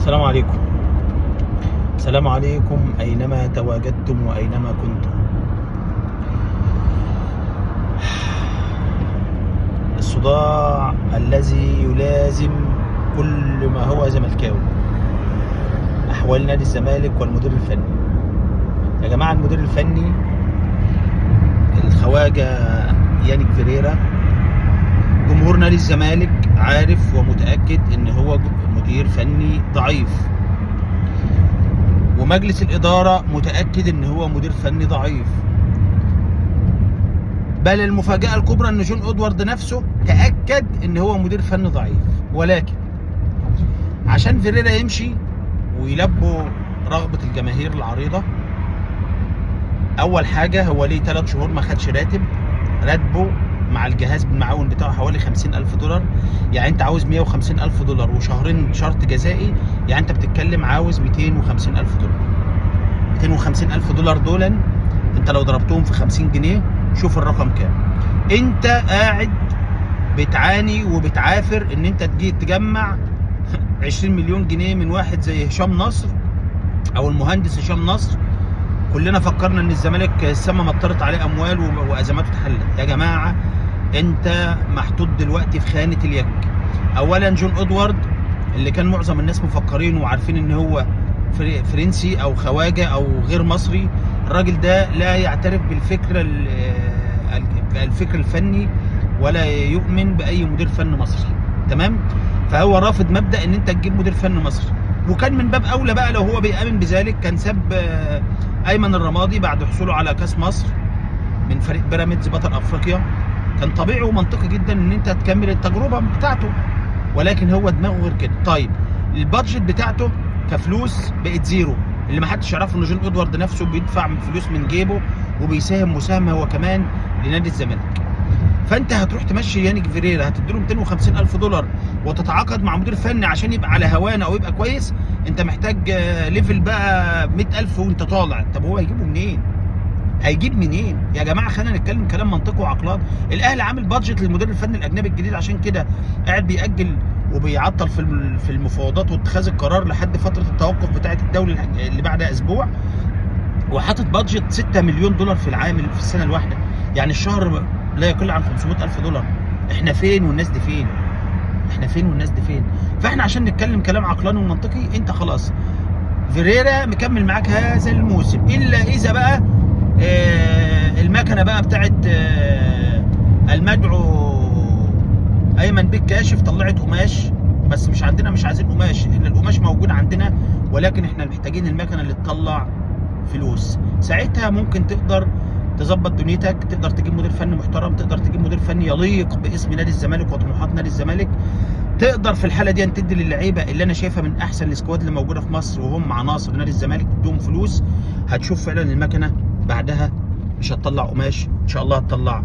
السلام عليكم. السلام عليكم أينما تواجدتم وأينما كنتم. الصداع الذي يلازم كل ما هو زملكاوي، أحوال نادي الزمالك والمدير الفني. يا جماعة، المدير الفني الخواجة يانيك فيريرا، جمهور نادي الزمالك عارف ومتأكد ان هو مدير فني ضعيف، ومجلس الإدارة متأكد ان هو مدير فني ضعيف. بل المفاجأة الكبرى ان جون ادوارد نفسه تأكد ان هو مدير فني ضعيف. ولكن عشان فيريرا يمشي ويلبوا رغبة الجماهير العريضة، اول حاجة هو ليه 3 شهور ما خدش راتب، راتبه مع الجهاز بالمعاون بتاعه حوالي 50,000 دولار. يعني انت عاوز 150,000 دولار وشهرين شرط جزائي، يعني انت بتتكلم عاوز 250,000 دولار. 250,000 دولار دولا انت لو ضربتهم في 50 جنيه شوف الرقم كام. انت قاعد بتعاني وبتعافر ان انت تجي تجمع 20 مليون جنيه من واحد زي هشام نصر او المهندس هشام نصر. كلنا فكرنا ان الزمالك السما مطرت عليه اموال وازماته اتحلت. يا جماعة، انت محطوط دلوقتي في خانه اليك. اولا جون ادوارد اللي كان معظم الناس مفكرين وعارفين ان هو فرنسي او خواجه او غير مصري، الراجل ده لا يعترف بالفكر الفكر الفني ولا يؤمن باي مدير فن مصري، تمام؟ فهو رافض مبدا ان انت تجيب مدير فن مصري. وكان من باب اولى بقى لو هو بيامن بذلك كان ساب ايمن الرمادي بعد حصوله على كاس مصر من فريق بيراميدز بطل افريقيا. كان طبيعي ومنطقي جدا ان انت تكمل التجربة بتاعته، ولكن هو دماغه غير كده. طيب ال budget بتاعته كفلوس بقت zero. اللي ما حدش يعرفه ان جون ادوارد نفسه بيدفع فلوس من جيبه وبيساهم مساهمة هو كمان لنادي الزمالك. فانت هتروح تمشي يانيك فيريرا، هتديله 250 الف دولار وتتعاقد مع مدير فني عشان يبقى على هوانا او يبقى كويس. انت محتاج level بقى 100,000 وانت طالع. طب هو هيجيبه منين؟ هيجيب منين يا جماعة؟ خلينا نتكلم كلام منطقي وعقلاني. الاهلي عامل budget للمدير الفني الاجنبي الجديد، عشان كده قاعد بيأجل وبيعطل في المفاوضات واتخاذ القرار لحد فترة التوقف بتاعه الدوري اللي بعد اسبوع، وحاطط budget 6 مليون دولار في العام، في السنة الواحدة، يعني الشهر لا يقل عن 500 الف دولار. احنا فين والناس دي فين؟ احنا فين والناس دي فين؟ فاحنا عشان نتكلم كلام عقلاني ومنطقي، انت خلاص فيريرا مكمل معاك هذا الموسم، الا اذا بقى المكنه بقى بتاعت المدعو ايمن بيك كاشف طلعت قماش. بس مش عندنا، مش عايزين قماش، احنا القماش موجود عندنا، ولكن احنا محتاجين المكنه اللي تطلع فلوس. ساعتها ممكن تقدر تظبط دنيتك، تقدر تجيب مدير فني محترم، تقدر تجيب مدير فني يليق باسم نادي الزمالك وطموحات نادي الزمالك. تقدر في الحالة دي ان تدي للعيبة اللي انا شايفها من احسن ال squad اللي موجودة في مصر وهم عناصر نادي الزمالك، تديهم فلوس. هتشوف فعلا المكنه بعدها مش هتطلع قماش، ان شاء الله هتطلع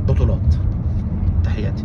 بطولات. تحياتي.